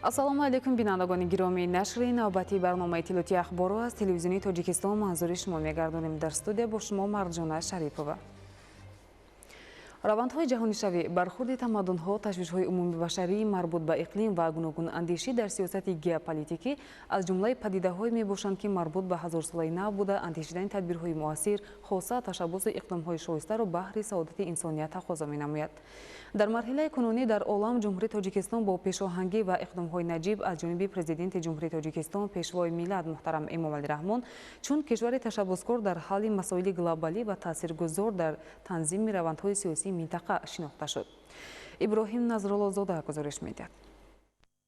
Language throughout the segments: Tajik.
Ассалому алайкум, бинандагони гиромӣ. Нашри навбатии барномаи иттилоотии ахборро аз телевизиони Тоҷикистон манзури шумо мегардонем. Дар студия бо шумо Марҷона Шарипова. Равандҳои ҷаҳонишавӣ, бархурди тамаддунҳо, ташвишҳои умумибашарии марбут ба иқлим ва гуногунандешӣ дар сиёсати геополитикӣ аз ҷумлаи падидаҳое мебошанд, ки марбут ба ҳазорсолаи нав буда, андешидани тадбирҳои муассир, хоса ташаббусу иқдомҳои шоистаро баҳри саодати инсоният тақозо менамояд. Дар марҳилаи кунунӣ дар олам Ҷумҳурии Тоҷикистон бо пешоҳангӣ ва иқдомҳои наҷиб аз ҷониби Президенти Ҷумҳурии Тоҷикистон, Пешвои миллат муҳтарам Эмомалӣ Раҳмон, чун кишвари ташаббускор дар ҳалли масоили глобалӣ ва таъсиргузор дар танзими равандҳои сиёсии минтақа шинохта шуд. Иброҳим Назруллозода гузориш медиҳад.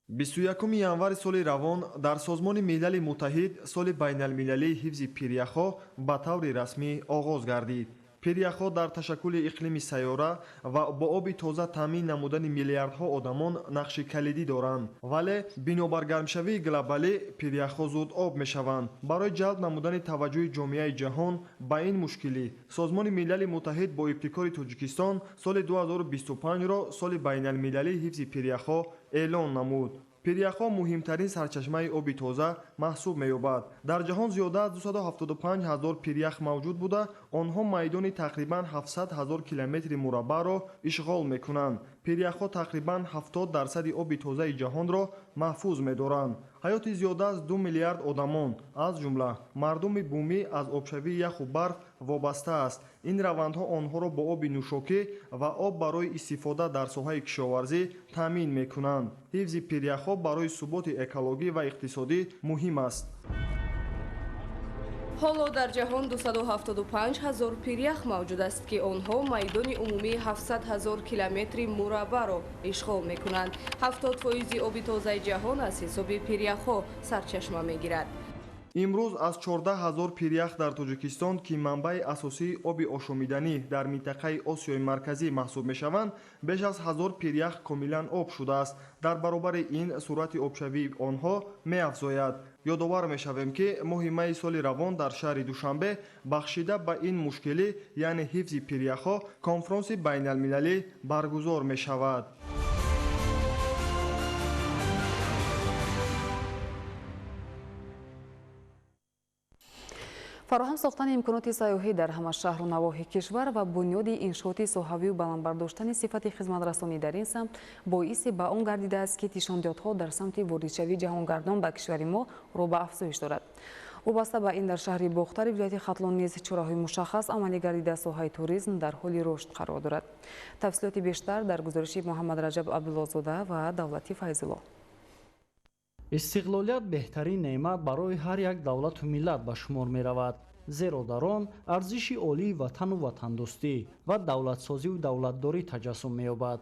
21 январи соли равон дар Созмони Милали Муттаҳид соли байналмилалии ҳифзи пиряхҳо ба таври расмӣ оғоз гардид. Пиряхҳо дар ташаккули иқлими сайёра ва бо оби тоза таъмин намудани миллиардҳо одамон нақши калидӣ доранд. Вале бинобар гармшавии глобалӣ пиряхҳо зуд об мешаванд. Барои ҷалб намудани таваҷҷӯҳи ҷомеаи ҷаҳон ба ин мушкилӣ Созмони Милали Муттаҳид бо ибтикори Тоҷикистон соли 2025-ро соли байналмилалии ҳифзи пиряхҳо эълон намуд. Пиряхҳо муҳимтарин сарчашмаи оби тоза маҳсуб меёбад. Дар ҷаҳон зиёда аз 275 ҳазор пирях мавҷуд буда, онҳо майдони тақрибан 700 ҳазор километри мураббаъро ишғол мекунанд. Пиряхҳо тақрибан 70% оби тозаи ҷаҳонро маҳфуз медоранд. Ҳаёти зиёда аз 2 миллиард одамон, аз ҷумла мардуми бумӣ, аз обшавии яху барф вобаста аст. Ин равандҳо онҳоро бо оби нӯшокӣ ва об барои истифода дар соҳаи кишоварзӣ таъмин мекунанд. Ҳифзи пиряхҳо барои суботи экологӣ ва иқтисодӣ муҳим аст. Ҳоло дар ҷаҳон 275 ҳазор пирях мавҷуд аст, ки онҳо майдони умумии 700 ҳазор километри мураббаъро ишғол мекунанд. 70% оби тозаи ҷаҳон аз ҳисоби пиряхҳо сарчашма мегирад. Имрӯз аз 14 ҳазор пирях дар Тоҷикистон, ки манбаи асосии оби ошомиданӣ дар минтақаи Осиёи Марказӣ маҳсуб мешаванд, беш аз 1000 пирях комилан об шудааст. Дар баробари ин суръати обшавии онҳо меафзояд. Ёдовар мешавем, ки моҳи майи соли равон дар шаҳри Душанбе бахшида ба ин мушкилӣ, яъне ҳифзи пиряхҳо, конфронси байналмилалӣ баргузор мешавад. Фароҳам сохтани имконоти сайёҳӣ дар ҳама шаҳру навоҳии кишвар ва бунёди иншооти соҳавию баланд бардоштани сифати хизматрасонӣ дар ин самт боиси ба он гардидааст, ки нишондиҳодҳо дар самти воридшавии ҷаҳонгардон ба кишвари мо рӯ ба афзоиш дорад. Вобаста ба ин дар шаҳри Бохтари вилояти Хатлон низ чораҳои мушаххас амалӣ гардида, соҳаи туризм дар ҳоли рушд қарор дорад. Тафсилоти бештар дар гузориши Муҳаммадраҷаб Абдуллозода ва Давлати Файзулло. Истиқлолият беҳтарин неъмат барои ҳар як давлату миллат ба шумор меравад, зеро дар он арзиши олии ватану ватандӯстӣ ва давлатсозиву давлатдорӣ таҷассум меёбад.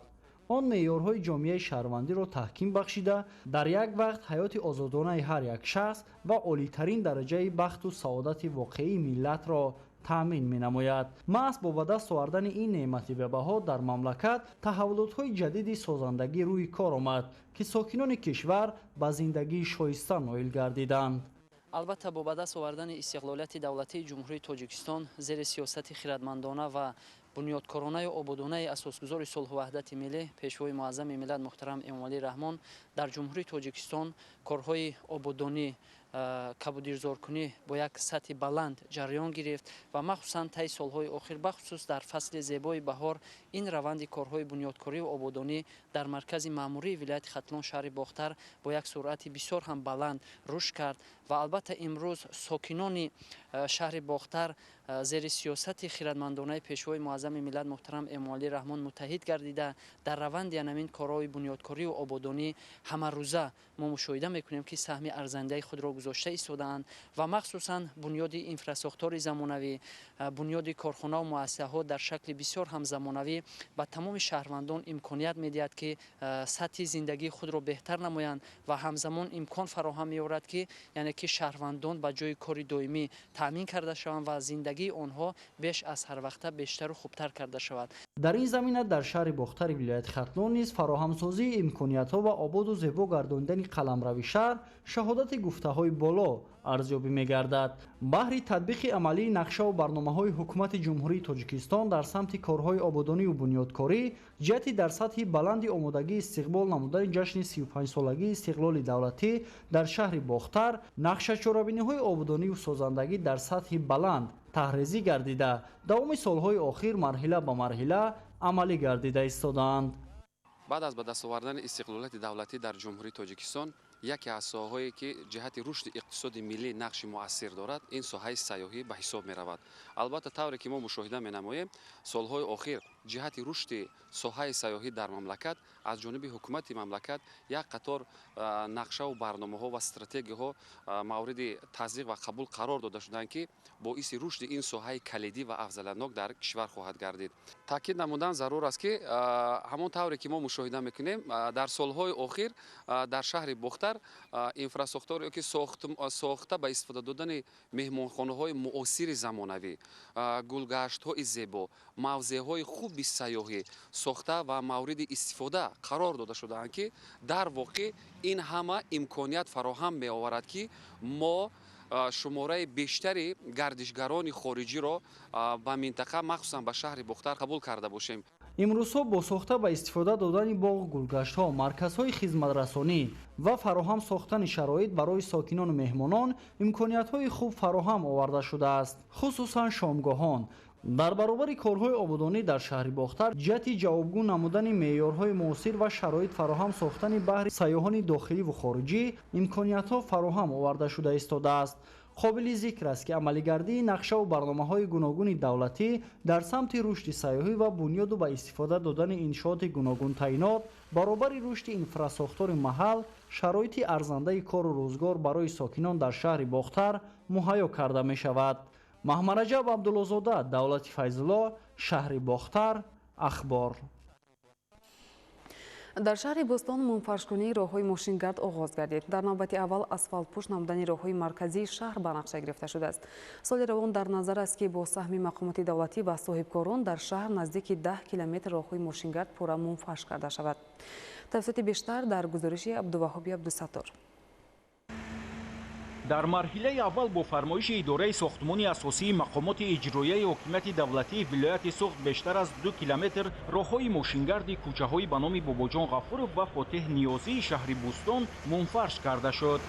Он меъёрҳои ҷомеаи шаҳрвандиро таҳким бахшида, дар як вақт ҳаёти озодонаи ҳар як шахс ва олитарин дараҷаи бахту саодати воқеии миллатро таъмин менамояд. Маҳз бо ба даст овардани ин неъмати бебаҳо дар мамлакат таҳаввулотҳои ҷадиди созандагӣ рӯи кор омад, ки сокинони кишвар ба зиндагии шоиста ноил гардиданд. Албатта, бо ба даст овардани истиқлолияти давлатии Ҷумҳурии Тоҷикистон зери сиёсати хирадмандона ва бунёдкоронаю ободонаи асосгузори сулҳу ваҳдати миллӣ, Пешвои муаззами миллат муҳтарам Эмомалӣ Раҳмон, дар Ҷумҳурии Тоҷикистон корҳои ободонӣ, кабудирзоркунӣ бо як сатҳи баланд ҷараён гирифт ва махсусан таи солҳои охир, бахусус дар фасли зебои баҳор, ин раванди корҳои бунёдкорию ободонӣ дар маркази маъмурии вилояти Хатлон, шаҳри Бохтар, бо як суръати бисёр ҳам баланд рушд кард ва албатта имрӯз сокинони шаҳри Бохтар зери сиёсати хирадмандонаи Пешвои муаззами миллат муҳтарам Эмомалӣ Раҳмон муттаҳид гардида, дар раванди анамин корҳои бунёдкорию ободонӣ ҳамарӯза мо мушоҳида мекунем, ки саҳми арзандаи худро гузошта истодаанд ва махсусан бунёди инфрасохтори замонавӣ, бунёди корхонаву муассисаҳо дар шакли бисёр ҳам замонавӣ ба тамоми шаҳрвандон имконият медиҳад, ки сатҳи зиндагии худро беҳтар намоянд ва ҳамзамон имкон фароҳам меорад, ки яъне ки шаҳрвандон ба ҷои кори доимӣ таъмин карда шаванд ва зиндагии онҳо беш аз ҳар вақта бештару хубтар карда шавад. Дар ин замина дар шаҳри Бохтари вилояти Хатлон низ фароҳамсозии имкониятҳо ва ободу зебо гардондани қаламрави шаҳр шаҳодати гуфтаҳои баҳои боло арзёбӣ мегардад. Баҳри татбиқи амалии нақшаву барномаҳои ҳукумати Ҷумҳурии Тоҷикистон дар самти корҳои ободониву бунёдкорӣ ҷиҳати дар сатҳи баланди омодагӣ истиқбол намудани ҷашни 35-солагии истиқлоли давлатӣ дар шаҳри Бохтар нақшачорабиниҳои ободониву созандагӣ дар сатҳи баланд таҳрезӣ гардида, давоми солҳои охир марҳила ба марҳила амалӣ гардида истодаанд. Баъд аз ба даст овардани истиқлолияти давлатӣ дар Ҷумҳурии Тоҷикистон яке аз соҳаҳое ки ҷиҳати рушди иқтисоди миллӣ нақши муассир дорад, ин соҳаи сайёҳӣ ба ҳисоб меравад. Албатта, тавре ки мо мушоҳида менамоем, солҳои охир ҷиҳати рушди соҳаи сайёҳӣ дар мамлакат аз ҷониби ҳукумати мамлакат як қатор нақшаву барномаҳо ва стратегияҳо мавриди тасдиқ ва қабул қарор дода шуданд, ки боиси рушди ин соҳаи калидӣ ва афзалиятнок дар кишвар хоҳад гардид. Таъкид намудан зарур аст, ки ҳамон тавре ки мо мушоҳида мекунем, дар солҳои охир дар шаҳри Бохтар инфрасохтор ёки сохта ба истифода додани меҳмонхонаҳои муосири замонавӣ, гулгаштҳои зебо, мавзеъҳои хуби сайёҳӣ сохта ва мавриди истифода қарор дода шудаанд, ки дар воқеъ ин ҳама имконият фароҳам меоварад, ки мо шумораи бештари гардишгарони хориҷиро ба минтақа, махсусан ба шаҳри Бохтар қабул карда бошем. Имрӯзҳо бо сохта ба истифода додани боғу гулгаштҳо, марказҳои хизматрасонӣ ва фароҳам сохтани шароит барои сокинону меҳмонон имкониятҳои хуб фароҳам оварда шудааст, хусусан шомгоҳон. Дар баробари корҳои ободонӣ дар шаҳри Бохтар ҷиҳати ҷавобгӯ намудани меъёрҳои муосир ва шароит фароҳам сохтани баҳри сайёҳони дохилӣ ву хориҷӣ имкониятҳо фароҳам оварда шуда истодааст. Қобили зикр аст, ки амалигардии нақшаву барномаҳои гуногуни давлатӣ дар самти рушди сайёҳӣ ва бунёду ба истифода додани иншооти гуногунтаинот баробари рушди инфрасохтори маҳал шароити арзандаи кору рӯзгор барои сокинон дар шаҳри Бохтар муҳайё карда мешавад. Маҳмараҷаб Абдуллозода, Давлати Файзулло, шаҳри Бохтар, Ахбор. Дар шаҳри Бӯстон мунфаршкунии роҳҳои мошингард оғоз гардид. Дар навбати аввал асфалтпӯш намудани роҳҳои марказии шаҳр ба нақша гирифта шудааст. Соли равон дар назар аст, ки бо саҳми мақомоти давлатӣ ва соҳибкорон дар шаҳр наздики 10 километр роҳҳои мошингард пурра мунфарш карда шавад. Тафсилоти бештар дар гузориши Абдуваҳоби Абдусаттор. Дар марҳилаи аввал бо фармоиши идораи сохтмони асосии мақомоти иҷроияи ҳокимияти давлатии вилояти Суғд бештар аз 2 километр роҳҳои мошингарди кӯчаҳои ба номи Бобоҷон Ғафуров ва Фотеҳ Ниёзии шаҳри Бӯстон мунфарш карда шуд.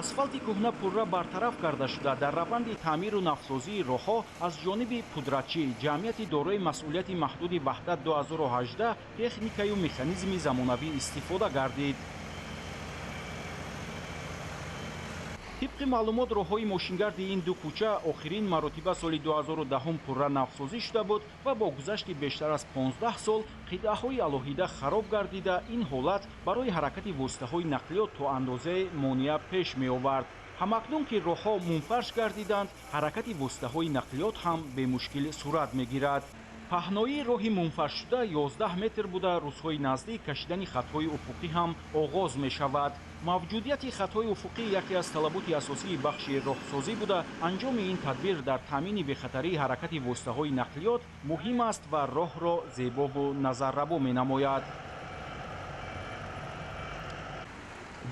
Асфалти кӯҳна пурра бартараф карда шуда, дар раванди таъмиру навсозии роҳҳо аз ҷониби пудратчӣ ҷамъияти дорои масъулияти маҳдуди Ваҳдат 2018 техникаю механизми замонавӣ истифода гардид. Тибқи маълумот, роҳҳои мошингарди ин ду кӯча охирин маротиба соли 2010 пурра навсозӣ шуда буд ва бо гузашти бештар аз 15 сол қитъаҳои алоҳида хароб гардида, ин ҳолат барои ҳаракати воситаҳои нақлиёт то андозае монеа пеш меовард. Ҳамакнун ки роҳҳо мунфарш гардиданд, ҳаракати воситаҳои нақлиёт ҳам бемушкил сурат мегирад. Паҳноии роҳи мунфаршшуда 11 метр буда, рӯзҳои наздик кашидани хатҳои уфуқӣ ҳам оғоз мешавад. Мавҷудияти хатҳои уфуқӣ яке аз талаботи асосии бахши роҳсозӣ буда, анҷоми ин тадбир дар таъмини бехатарии ҳаракати воситаҳои нақлиёт муҳим аст ва роҳро зебову назаррабо менамояд.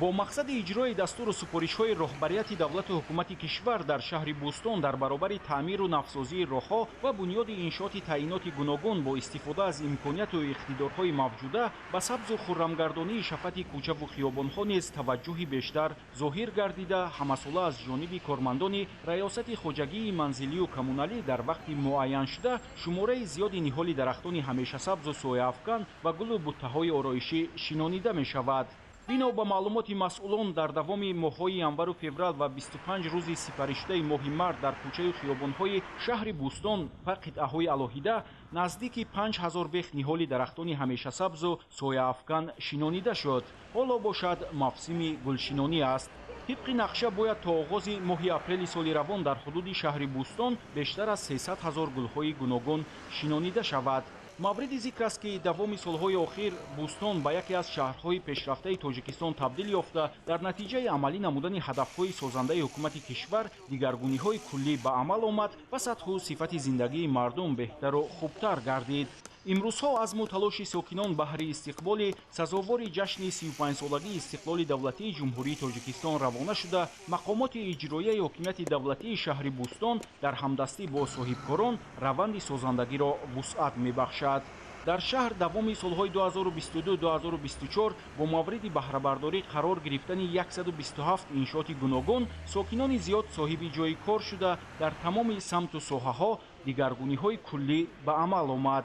Бо мақсади иҷрои дастуру супоришҳои роҳбарияти давлату ҳукумати кишвар дар шаҳри Бӯстон дар баробари таъмиру навсозии роҳҳо ва бунёди иншооти таъиноти гуногун бо истифода аз имконияту иқтидорҳои мавҷуда ба сабзу хуррамгардонии шафати кӯчаву хиёбонҳо низ таваҷҷӯҳи бештар зоҳир гардида, ҳамасола аз ҷониби кормандони раёсати хоҷагии манзилию коммуналӣ дар вақти муайяншуда шумораи зиёди ниҳоли дарахтони ҳамешасабзу сояафкан ва гулу буттаҳои ороишӣ шинонида мешавад. Бино ба маълумоти масъулон, дар давоми моҳҳои январу феврал ва 25 рӯзи сипаришудаи моҳи март дар кӯчаю хиёбонҳои шаҳри Бӯстон ва қитъаҳои алоҳида наздики 5000 бех ниҳоли дарахтони ҳамешасабзу сояафкан шинонида шуд. Ҳоло бошад мавсими гулшинонӣ аст. Тибқи нақша бояд то оғози моҳи апрели соли равон дар ҳудуди шаҳри Бӯстон бештар аз 300 000 гулҳои гуногун шинонида шавад. Мавриди зикр аст, ки давоми солҳои охир Бӯстон ба яке аз шаҳрҳои пешрафтаи Тоҷикистон табдил ёфта, дар натиҷаи амалӣ намудани ҳадафҳои созандаи ҳукумати кишвар дигаргуниҳои куллӣ ба амал омад ва сатҳу сифати зиндагии мардум беҳтару хубтар гардид. Имрӯзҳо азму талоши сокинон баҳри истиқболи сазовори ҷашни 35-солагии истиқлоли давлатии Ҷумҳурии Тоҷикистон равона шуда, мақомоти иҷроияи ҳокимияти давлатии шаҳри Бӯстон дар ҳамдастӣ бо соҳибкорон раванди созандагиро вусъат мебахшад. Дар шаҳр давоми солҳои 2022-2024 бо мавриди баҳрабардорӣ қарор гирифтани 127 иншооти гуногун сокинони зиёд соҳиби ҷойи кор шуда, дар тамоми самту соҳаҳо дигаргуниҳои куллӣ ба амал омад.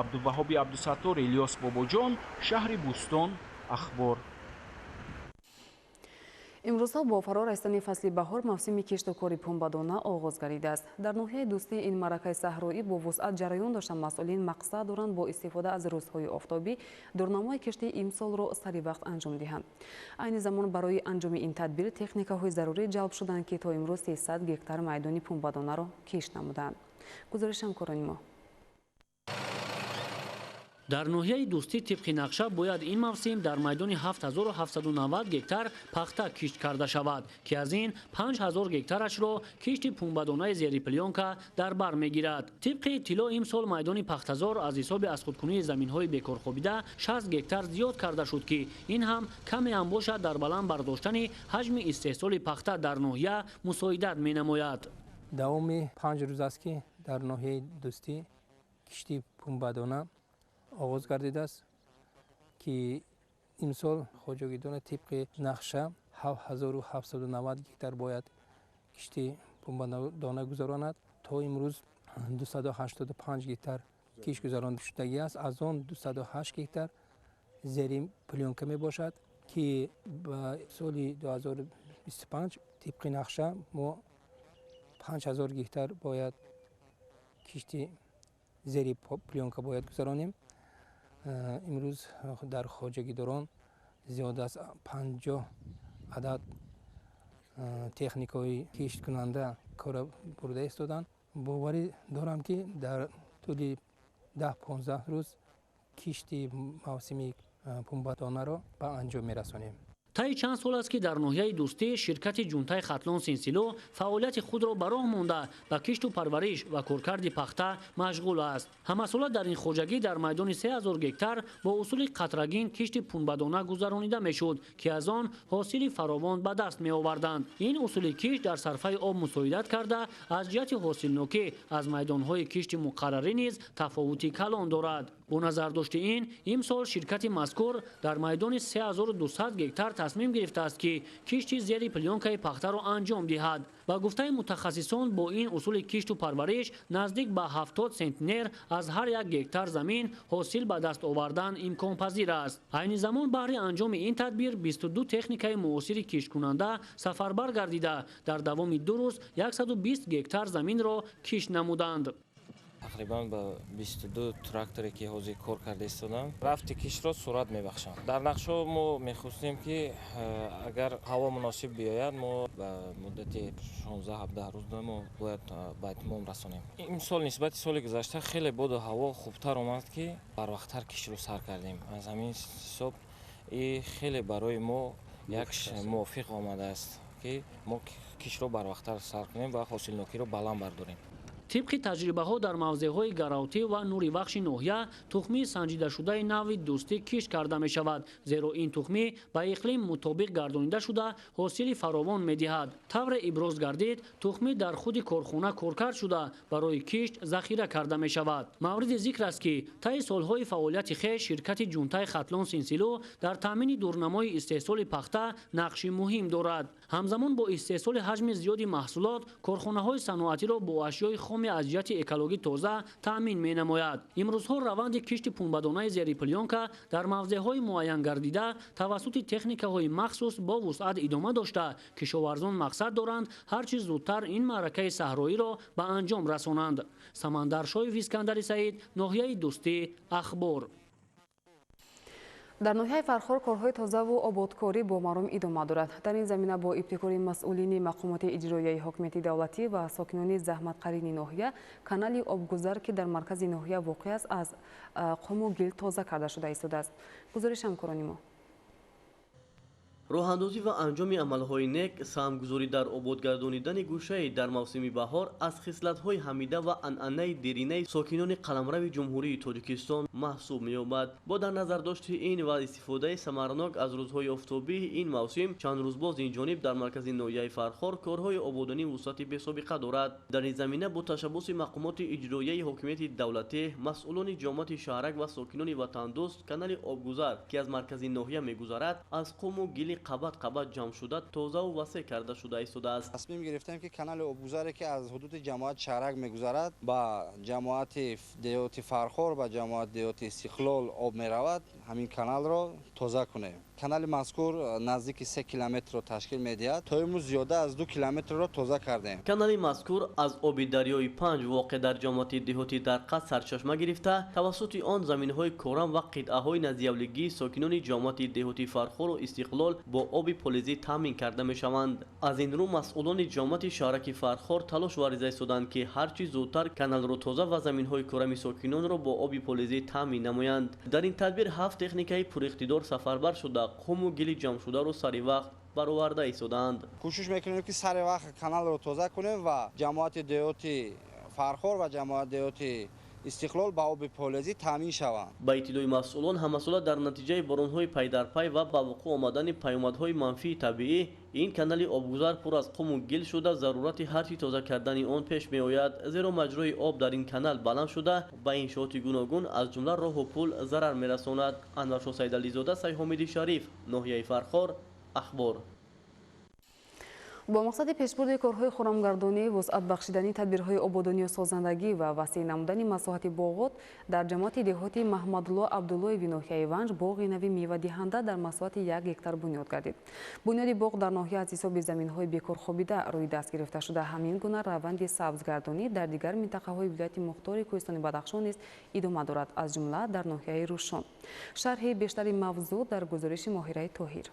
Абдуваҳоби Абдусаттор, Илёс Бобоҷон, шаҳри Бӯстон, Ахбор. Имрӯзҳо бо фаро расидани фасли баҳор мавсими кишту кори пунбадона оғоз гардидааст. Дар ноҳияи Дӯстӣ ин маъракаи саҳроӣ бо вусъат ҷараён дошта, масъулин мақсад доранд бо истифода аз рӯзҳои офтобӣ дурнамои кишти имсолро сари вақт анҷом диҳанд. Айни замон барои анҷоми ин тадбир техникаҳои зарурӣ ҷалб шуданд, ки то имрӯз 300 гектар майдони пунбадонаро кишт намуданд. Гузориши ҳамкорони мо. Дар ноҳияи Дӯстӣ тибқи нақша бояд ин мавсим дар майдони 7790 гектар пахта кишт карда шавад, ки аз ин 5000 гектарашро кишти пунбадонаи зери плёнка дар бар мегирад. Тибқи иттилоъ, имсол майдони пахтазор аз ҳисоби азхудкунии заминҳои бекорхобида 60 гектар зиёд карда шуд, ки ин ҳам каме ҳам бошад дар баланд бардоштани ҳаҷми истеҳсоли пахта дар ноҳия мусоидат менамояд. Давоми 5 рӯз аст, ки дар ноҳияи Дӯстӣ кишти пунбадона оғоз гардидааст, ки имсол хоҷагидона тибқи нақша 7790 гектар бояд кишти пунбадона гузаронад. То имрӯз 285 гектар кишт гузаронда шудагӣ аст. Аз он 208 гектар зери плёнка мебошад, ки ба соли 2025 тибқи нақша мо 5000 гектар бояд кишти зери плёнка бояд гузаронем. Имрӯз дар хоҷагидорон зиёд аз 50 адад техникаҳои кишткунанда кора бурда истоданд. Боварӣ дорам, ки дар тӯли 10-15 рӯз кишти мавсими пунбадонаро ба анҷом мерасонем. Таи чанд сол аст, ки дар ноҳияи Дӯстӣ ширкати Ҷунтаи Хатлон Синсило фаъолияти худро ба роҳ монда, ба кишту парвариш ва коркарди пахта машғул аст. Ҳамасола дар ин хоҷагӣ дар майдони 3000 гектар бо усули қатрагин кишти пунбадона гузаронида мешуд, ки аз он ҳосили фаровон ба даст меоварданд. Ин усули кишт дар сарфаи об мусоидат карда, аз ҷиҳати ҳосилнокӣ аз майдонҳои кишти муқаррарӣ низ тафовути калон дорад. Бо назардошти ин, имсол ширкати мазкур дар майдони 3200 гектар тасмим гирифтааст, ки кишти зери плёнкаи пахтаро анҷом диҳад. Ба гуфтаи мутахассисон, бо ин усули кишту парвариш наздик ба 70 сентнер аз ҳар як гектар замин ҳосил ба даст овардан имконпазир аст. Айни замон баҳри анҷоми ин тадбир 22 техникаи муосири кишткунанда сафарбар гардида, дар давоми 2 рӯз 120 гектар заминро кишт намуданд. Тақрибан ба 22 тракторе, ки ҳозир кор карда истодам, рафти киштро суръат мебахшам. Дар нақшаҳо мо мехостем, ки агар ҳаво муносиб биёяд, мо ба муддати 16-17 рӯз мо бояд ба итмом расонем. Имсол нисбати соли гузашта хеле боду ҳаво хубтар омад, ки барвақттар киштро сар кардем. Аз ҳамин ҳисоб и хеле барои мо як мувофиқ омадааст, ки мо киштро барвақттар сар кунем ва ҳосилнокиро баланд бардорем. Тибқи таҷрибаҳо дар мавзеъҳои Гаравтӣ ва Нури Вахши ноҳия тухмии санҷидашудаи нави Дӯстӣ кишт карда мешавад, зеро ин тухмӣ ба иқлим мутобиқ гардонида шуда, ҳосили фаровон медиҳад. Тавре иброз гардид, тухмӣ дар худи корхона коркард шуда, барои кишт захира карда мешавад. Мавриди зикр аст, ки таи солҳои фаъолияти хеш ширкати Ҷунтаи Хатлон Синсило дар таъмини дурнамои истеҳсоли пахта нақши муҳим дорад. Ҳамзамон бо истеҳсоли ҳаҷми зиёди маҳсулот корхонаҳои саноатиро бо ашёи хоми аз ҷиҳати экологӣ тоза таъмин менамояд. Имрӯзҳо раванди кишти пунбадонаи зери плёнка дар мавзеъҳои муайянгардида тавассути техникаҳои махсус бо вусъат идома дошта, кишоварзон мақсад доранд ҳар чӣ зудтар ин маъракаи саҳроиро ба анҷом расонанд. Самандар Шоев, Искандари Саид, ноҳияи Дӯстӣ, Ахбор. Дар ноҳияи Фархор корҳои тозаву ободкорӣ бо маром идома дорад. Дар ин замина бо ибтикори масъулини мақомоти иҷроияи ҳокимияти давлатӣ ва сокинони заҳматқарини ноҳия канали обгузар, ки дар маркази ноҳия воқеъ аст, аз қуму гил тоза карда шуда истодааст. Гузориши ҳамкорони мо. Роҳандозӣ ва анҷоми амалҳои нек, саҳмгузорӣ дар ободгардонидани гӯшае дар мавсими баҳор аз хислатҳои ҳамида ва анъанаи деринаи сокинони қаламрави Ҷумҳурии Тоҷикистон маҳсуб меёбад. Бо дар назардошти ин ва истифодаи самарнок аз рӯзҳои офтобии ин мавсим, чанд рӯз боз ин ҷониб дар маркази ноҳияи Фархор корҳои ободонӣ вусъати бесобиқа дорад. Дар ин замина бо ташаббуси мақомоти иҷроияи ҳокимияти давлатӣ, масъулони ҷамоати шаҳрак ва сокинони ватандӯст, канали обгузар, ки аз маркази ноҳия мегузарад, аз қуму гили қабат қабат ҷамъ шуда тозаву васеъ карда шуда истодааст. Тасмим гирифтем, ки канали обгузаре, ки аз ҳудуди ҷамоати шаҳрак мегузарад, ба ҷамоати деҳоти Фархор, ба ҷамоати деҳоти Истиқлол об меравад, ҳамин каналро тоза кунем. Канали мазкур наздики 3 километрро ташкил медиҳад. То имрӯз зиёда аз 2 километрро тоза кардем. Канали мазкур аз оби дарёи Панҷ, воқеъ дар ҷамоати деҳоти Дарқат, сарчашма гирифта, тавассути он заминҳои корам ва қитъаҳои наздиавлигии сокинони ҷамоати деҳоти Фархору Истиқлол бо оби полезӣ таъмин карда мешаванд. Аз ин рӯ масъулони ҷамоати шаҳраки Фархор талош варзида истоданд, ки ҳар чӣ зудтар каналро тоза ва заминҳои корами сокинонро бо оби полезӣ таъмин намоянд. Дар ин тадбир ҳафт техникаи пуриқтидор сафарбар шуда, қуму гили ҷамъшударо сари вақт бароварда истодаанд. Кӯшиш мекунем, ки сари вақт каналро тоза кунем ва ҷамоати деҳоти Фархор ва ҷамоати деҳоти Истиқлол ба оби полезӣ таъмин шаванд. Ба иттилои масъулон, ҳамасола дар натиҷаи боронҳои пайдарпай ва ба вуқӯъ омадани паёмадҳои манфии табиӣ ин канали обгузар пур аз қуму гил шуда, зарурати ҳарчи тоза кардани он пеш меояд, зеро маҷрои об дар ин канал баланд шуда, ба иншооти гуногун, аз ҷумла роҳу пул зарар мерасонад. Анваршо Сайдализода, Сайҳомиди Шариф, ноҳияи Фархор, Ахбор. Бо мақсади пешбурди корҳои хурамгардонӣ, вусъат бахшидани тадбирҳои ободонию созандагӣ ва васеъ намудани масоҳати боғот дар ҷамоати деҳоти Маҳмадулло Абдуллоеви ноҳияи Ванҷ боғи нави мевадиҳанда дар масоҳати 1 гектар бунёд гардид. Бунёди боғ дар ноҳия аз ҳисоби заминҳои бекорхобида рӯи даст гирифта шуда, ҳамин гуна раванди сабзгардонӣ дар дигар минтақаҳои вилояти мухтори Кӯҳистони Бадахшон низ идома дорад, аз ҷумла дар ноҳияи Рӯшон. Шарҳи бештари мавзӯъ дар гузориши Моҳираи Тоҳир.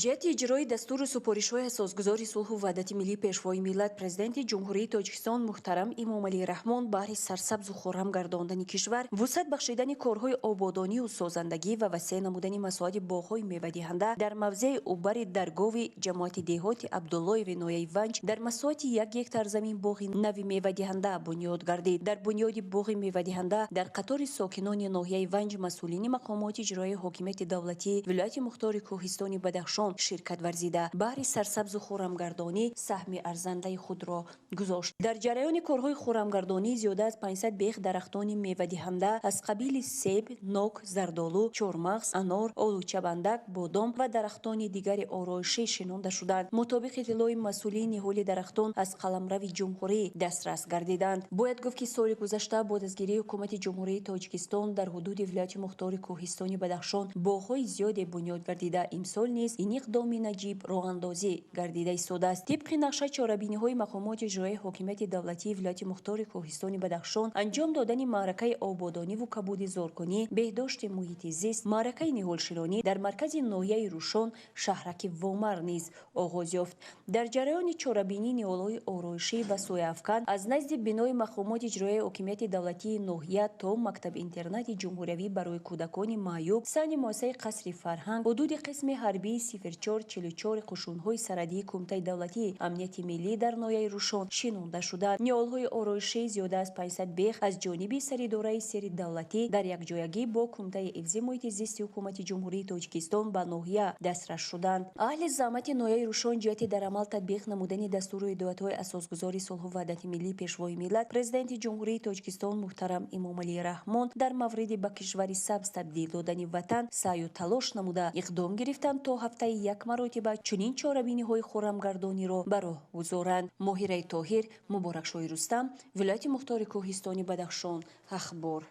Ҷиҳати иҷрои дастуру супоришҳои Асосгузори сулҳу ваҳдати миллӣ, Пешвои миллат, Президенти Ҷумҳурии Тоҷикистон муҳтарам Эмомалӣ Раҳмон баҳри сарсабзу хуррам гардондани кишвар, вусъат бахшидани корҳои ободонию созандагӣ ва васеъ намудани масоҳати боғҳои мевадиҳанда дар мавзеи убари Даргови ҷамоати деҳоти Абдуллоеви ноҳияи Ванҷ дар масоҳати 1 гектар замин боғи нави мевадиҳанда бунёд гардид. Дар бунёди боғи мевадиҳанда дар қатори сокинони ноҳияи Ванҷ масъулини мақомоти иҷроияи ҳокимияти давлатии вилояти мухтори Кӯҳистони Бадахшон ширкат варзида, баҳри сарсабзу хуррамгардонӣ саҳми арзандаи худро гузошт. Дар ҷараёни корҳои хуррамгардонӣ зиёда аз 500 бех дарахтони мевадиҳанда аз қабили себ, нок, зардолу, чормағз, анор, олучабандак, бодом ва дарахтони дигари ороишӣ шинонда шуданд. Мутобиқи иттилои масъулин, ниҳоли дарахтон аз қаламрави ҷумҳурӣ дастрас гардиданд. Бояд гуфт, ки соли гузашта бо дастгирии Ҳукумати Ҷумҳурии Тоҷикистон дар ҳудуди вилояти мухтори Кӯҳистони Бадахшон боғҳои зиёде бунёд гардида, имсол низ ин иқдоми наҷиб роҳандозӣ гардида истодааст. Тибқи нақша, чорабиниҳои мақомоти иҷроияи ҳокимияти давлатии вилояти мухтори Кӯҳистони Бадахшон анҷом додани маъракаи ободониву кабудизоркунӣ, беҳдошти муҳити зист, маъракаи ниҳолшинонӣ дар маркази ноҳияи Рӯшон, шаҳраки Вомар низ оғоз ёфт. Дар ҷараёни чорабинӣ ниҳолҳои ороишӣ ва сояафкан аз назди бинои мақомоти иҷроияи ҳокимияти давлатии ноҳия то мактаби-интернати ҷумҳуриявӣ барои кӯдакони маъюб, саҳни муассисаи Қасри фарҳанг, ҳудуди қисми ҳарбии 0444 қушунҳои сарҳадии Кумитаи давлатии амнияти миллӣ дар ноҳияи Рӯшон шинонда шуданд. Ниҳолҳои ороишӣ зиёда аз 500 бех аз ҷониби Саридораи сири давлатӣ дар якҷоягӣ бо Кумитаи ҳифзи муҳити зисти Ҳукумати Ҷумҳурии Тоҷикистон ба ноҳия дастрас шуданд. Аҳли заҳмати ноҳияи Рӯшон ҷиҳати дар амал татбиқ намудани дастуру ҳидоятҳои Асосгузори сулҳу ваҳдати миллӣ, Пешвои миллат, Президенти Ҷумҳурии Тоҷикистон муҳтарам Эмомалӣ Раҳмон дар мавриди ба кишвари сабз табдил додани ватан саъю талош намуда, иқдом гирифтанд, то ҳафтаи як маротиба чунин чорабиниҳои хуррамгардониро ба роҳ гузоранд. Моҳираи Тоҳир, Муборакшоҳи Рустам, вилояти мухтори Кӯҳистони Бадахшон, Ахбор.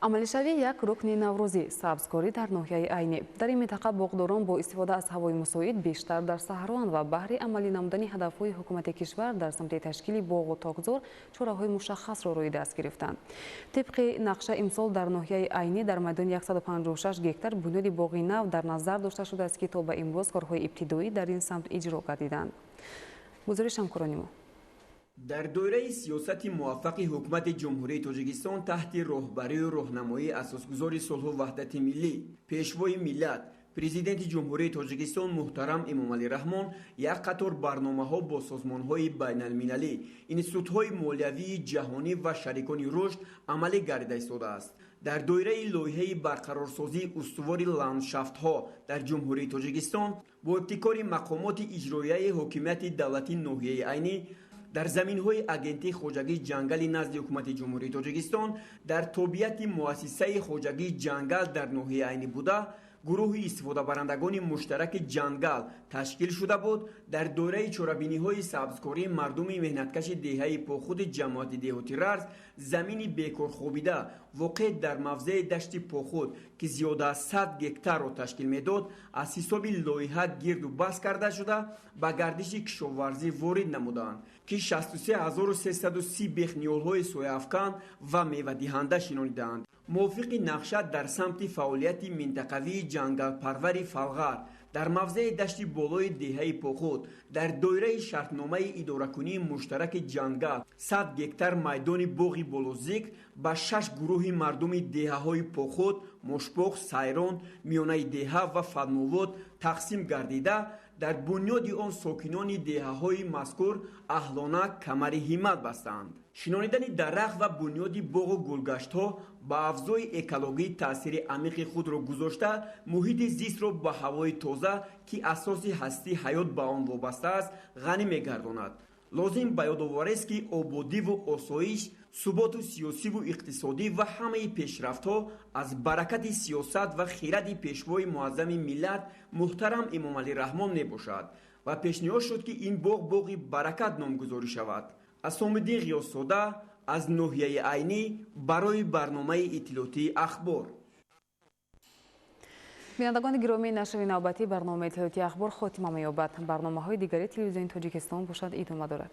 Амалишавии як рукни наврӯзӣ: сабзкорӣ дар ноҳияи Айнӣ. Дар ин минтақа боғдорон бо истифода аз ҳавои мусоид бештар дар саҳроанд ва баҳри амалӣ намудани ҳадафҳои ҳукумати кишвар дар самти ташкили боғу токзор чораҳои мушаххасро рӯи даст гирифтанд. Тибқи нақша, имсол дар ноҳияи Айнӣ дар майдони 156 гектар бунёди боғи нав дар назар дошта шудааст, ки то ба имрӯз корҳои ибтидоӣ дар ин самт иҷро гардиданд. Гузориш ҳамкорони мо. Дар доираи сиёсати муваффақи ҳукумати Ҷумҳурии Тоҷикистон таҳти роҳбарию роҳнамоии асосгузори сулҳу ваҳдати миллӣ, Пешвои миллат, Президенти Ҷумҳурии Тоҷикистон муҳтарам Эмомалӣ Раҳмон як қатор барномаҳо бо созмонҳои байналмилалӣ, институтҳои молиявии ҷаҳонӣ ва шарикони рушд амалӣ гардида истодааст. Дар доираи лоиҳаи барқарорсозии устувори ландшафтҳо дар Ҷумҳурии Тоҷикистон бо ибтикори мақомоти иҷроияи ҳокимияти давлатии ноҳияи Айнӣ дар заминҳои Агентии хоҷагии ҷангали назди Ҳукумати Ҷумҳурии Тоҷикистон дар тобеияти муассисаи хоҷагии ҷангал дар ноҳияи Айнӣ буда, гурӯҳи истифодабарандагони муштараки ҷангал ташкил шуда буд. Дар доираи чорабиниҳои сабзкории мардуми меҳнаткаши деҳаи Похуди ҷамоати деҳоти Рарз замини бекорхобида воқеъ дар мавзеи дашти Похуд, ки зиёда аз 100 гектарро ташкил медод, аз ҳисоби лоиҳа гирду баст карда шуда ба гардиши кишоварзӣ ворид намуданд, ки 63330 бех ниҳолҳои сояафкан ва мевадиҳанда шинонидаанд. Мувофиқи нақша дар самти фаъолияти минтақавии ҷангалпарвари Фалғар дар мавзеи дашти болои деҳаи Похуд дар доираи шартномаи идоракунии муштараки ҷангал 100 гектар майдони боғи болозикр ба 6 гурӯҳи мардуми деҳаҳои Похуд, Мошпоқ, Сайрон, миёнаи деҳа ва Фадмовод тақсим гардида, дар бунёди он сокинони деҳаҳои мазкур аҳлона камари ҳиммат бастанд. Шинонидани дарахт ва бунёди боғу гулгаштҳо ба авзои экологӣ таъсири амиқи худро гузошта, муҳити зистро ба ҳавои тоза, ки асоси ҳастии ҳаёт ба он вобаста аст, ғанӣ мегардонад. Лозим ба ёдоварест, ки ободиву осоиш, суботу сиёсиву иқтисодӣ ва ҳамаи пешрафтҳо аз баракати сиёсат ва хиради Пешвои муаззами миллат муҳтарам Эмомалӣ Раҳмон мебошад ва пешниҳод шуд, ки ин боғ боғи баракат номгузорӣ шавад. Асомиддин Ғиёсзода аз ноҳияи Айнӣ барои барномаи иттилоотии Ахбор. Бинандагони гиромӣ, нашри навбатии барномаи иттилоотии Ахбор хотима меёбад. Барномаҳои дигари телевизиони Тоҷикистон бошад идома дорад.